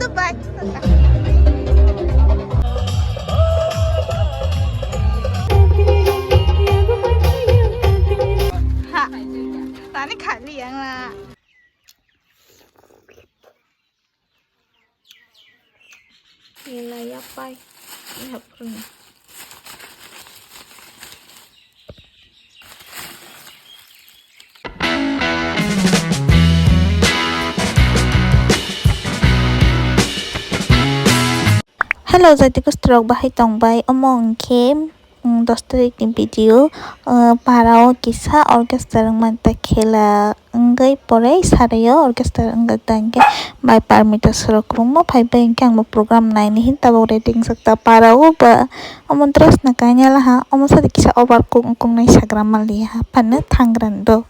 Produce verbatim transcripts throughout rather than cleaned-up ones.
Bye. Ha, tani khali yang na. Yela ya pai. Ni hap khrung. Hello, jati kustrok bahai tong bai. Omo wngkhe, mm, dos tarikh ni video. Uh, para o kisa orchestra wngmani ta khela wngwi pore sarayo orchestra wngwi ta hwnkhe bai Parmita Sorok kwbangma phai bai hwnkhe ang bo program naini hin tabuk ready wngjak ta para o ba omo dress no kainala ha omo sadi kisa over cook wngkuk nai sagra maliya ha phano thangrani do.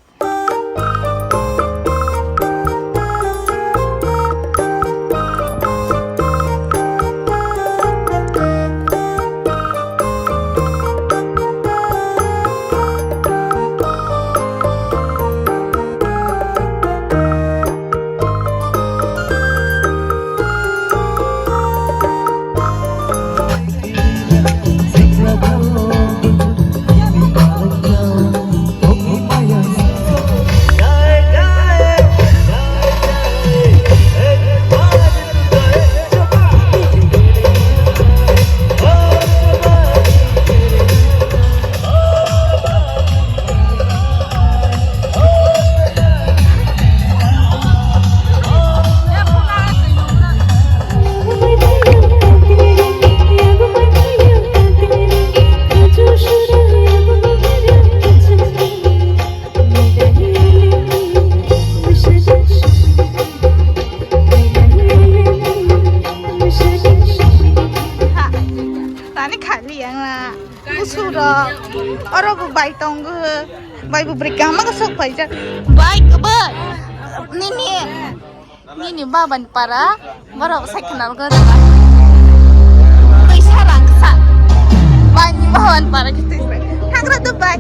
Tani khali yang na. Busurok, oro bo bai tongo, bai bo bwrwi kaham khe sok phaijak. Bai kwbwi, nini, nini baba ni para, borok sai khwnal go da. Kaisa rang kisa, bai ni baba ni para khe twi sai. Hagra do bai.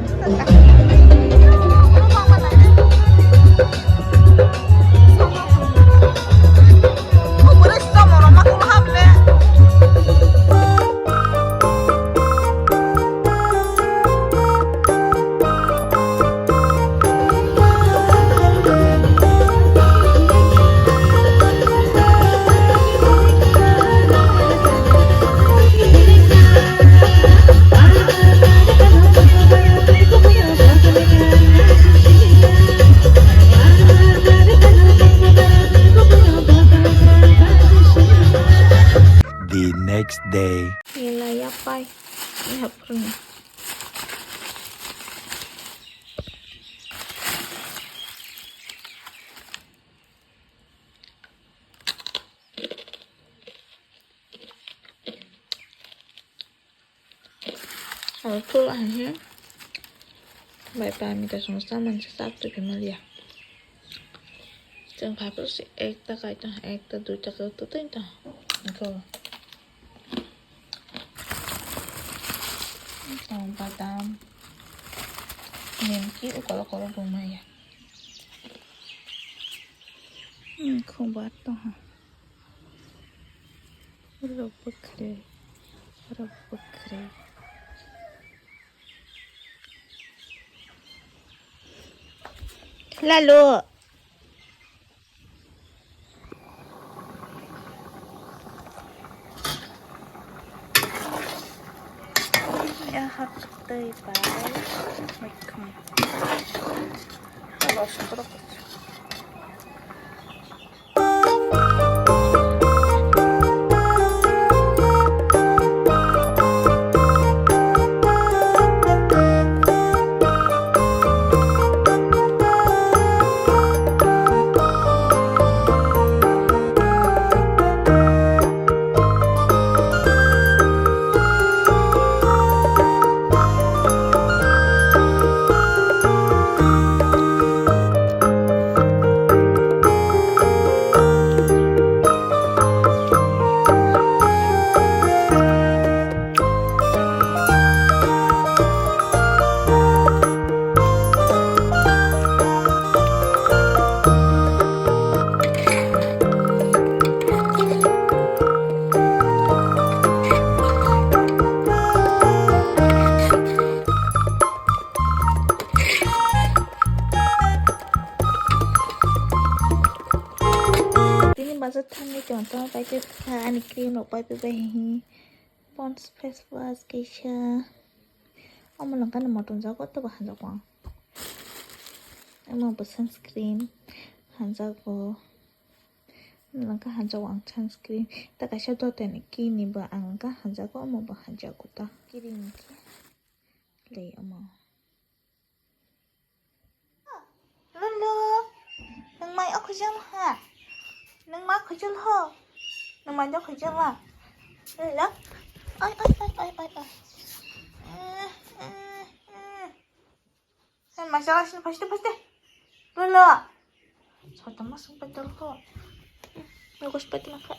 The next day. Yela ya pai. Ni hap khrung. Aro thula hai he. Bai pa mita song sa man sa sak tu ke malia. Chwng phai phuru se ekta kai tong, ekta duita kai tong tong. Iko. Tong badam. Nemki ukol ukol bo maya. Hmm, khumbar tong ha. Oro bwkhwrwi, oro bwkhwrwi. Lalu. Ya hap tei bai. Mai khum. Alo sodrok. Thangwi tong tong pai khe ani cream rok pai pai bai hi. Pond's face wash kaisa. Omo langkha no motom jago tobo hanjago ang. Omo bo sunscreen hanjago. Omo langkha hanjago ang sunscreen. Ta kaisa dotani kini bo ang langkha hanjago, omo bo hanjago ta. Kiri ni khe. Lei omo. Lulu, nwng mai o khujal ha? Nwng ma khujal ho? Nwng mai do khujal ha? Lulu, oi, oi, oi, oi, oi, oi. Eh, eh, eh. Sen mai sala sini, paste, paste. Lulu. Sota masuk betul ho. Bagus betul ka.